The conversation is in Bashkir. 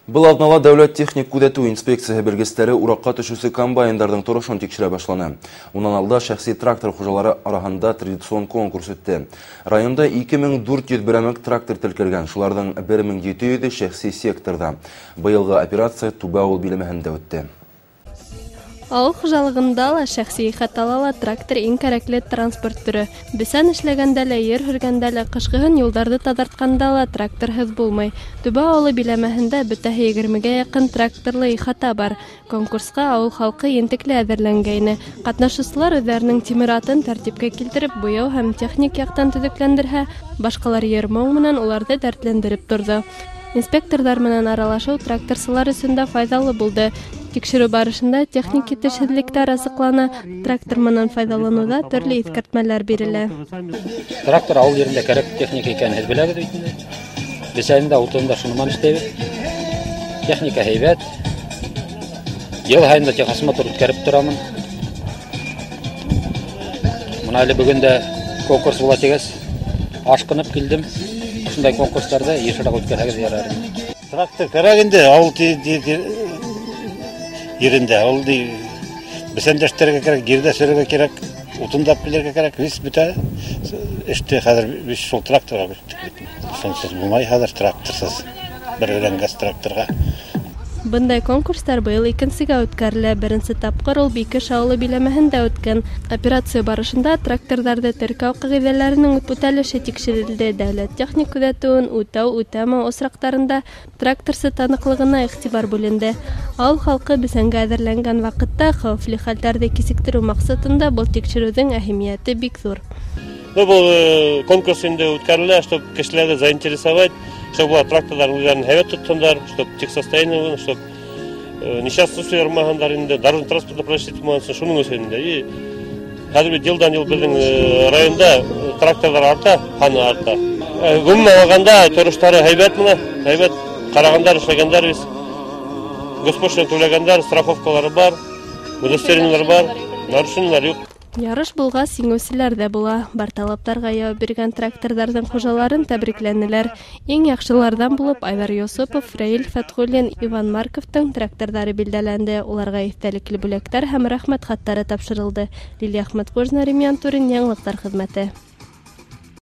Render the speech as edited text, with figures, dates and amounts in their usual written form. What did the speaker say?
Был аҙнала Дәүләт техник күҙәтеү инспекцияһы белгестәре ураҡҡа төшөүсе комбайндарҙың торошон тикшерә башланы. Унан алда шәхси трактор хужалары араһында традицион конкурс үтте. Районда 2400 берәмек трактор теркәлгән, шуларҙың 1700 шәхси секторҙа. Быйылғы операция Түбә ауыл биләмәһендә үтте. Ауыл хужалығында ла, шәхси ихатала ла трактор иң кәрәкле транспорт төрө. Бесән эшләгәндә лә, ер һөргәндә лә, ҡышҡыһын юлдарҙы таҙартҡанда ла тракторһыҙ булмай. Түбә ауылы биләмәһендә бөтәһе 20-гә яҡын тракторлы ихата бар. Конкурсҡа ауыл халҡы ентекле әҙерләнгәйне. Ҡатнашыусылар үҙҙәренең тимер атын тәртипкә килтереп, буяу һәм техник яҡтан төҙөкләндерһә, башҡалар йыр-моң менән уларҙы дәртләндереп торҙо. Инспекторҙар менән аралашыу тракторсылар өсөн дә файҙалы булды. Тикшереү барышында техник етешһеҙлектәр асыҡлана, трактор менән файҙаланыуҙа төрлө иҫкәртмәләр бирелә. Трактор ауыл ерендә кәрәк техника икәнен һеҙ беләгеҙ бит инде. Бесәнен дә, утын да шуның менән эшләйбеҙ. Техника һәйбәт. Йыл һайын да техосмотр үткәреп торамын. Мына әле бөгөн дә конкурс була тигәс, ашҡынып килдем. Ошондай конкурстарҙы йышыраҡ үткәрһәгеҙ ярар ине. Трактор кәрәк инде ауыл ерендә, ул бесәндә эшләргә кәрәк, ерҙә сөрөргә кәрәк, утын да килергә кәрәк. Беҙ бөтә эште хәҙер беҙ шул тракторға бирҙек. Шунсыз булмай хәҙер тракторсыз. Бер өйрәнгәс тракторға. Бындай конкурстар быйыл икенсегә үткәрелә. Беренсе тапҡыр ул Бикеш ауылы биләмәһендә үткән. Операция барышында тракторҙарҙы теркәү ҡағиҙәләренең үтәлеше тикшерелде. Дәүләт техник күҙәтеүен үтәү-үтәмәү осраҡтарында тракторсы таныҡлығына иғтибар бүленде. Ауыл халҡы бесәнгә әҙерләнгән ваҡытта хәүефле хәлдәрҙе кисектереү маҡсатында был тикшереүҙең әһәмиәте бик ҙур. Был конкурс инде үткәрелә, чтоб кешеләрҙе заинтересовать, чтоб улар тракторҙар үҙҙәрен һәйбәт тотһондар, чтоб техсостояние, чтоб несчастный случай булмаһындар инде, дорожно транспортный происшествие булмаһын, шуның өсөн инде. И хәҙер бит йылдан йыл беҙҙең районда тракторҙар арта, һаны арта. Ғөмүмән алғанда тороштары һәйбәт менә, һәйбәт ҡарағандар, эшләгәндәр бит. Госпошлина түләгәндәр, страховкалары бар, удостоверениелар бар, нарушениелар юҡ. Ярыш булғас, еңеүселәр ҙә була. Бар талаптарға яуап биргән тракторҙарҙың хужаларын тәбрикләнеләр. Иң яҡшыларҙан булып Айҙар Йосопов, Рәил Фәтғуллин, Иван Марковтың тракторҙары билдәләнде. Уларға иҫтәлекле бүләктәр һәм рәхмәт хаттары тапшырылды. Лилия Әхмәтҡужина, Римьян Турин, Яңылыҡтар хеҙмәте.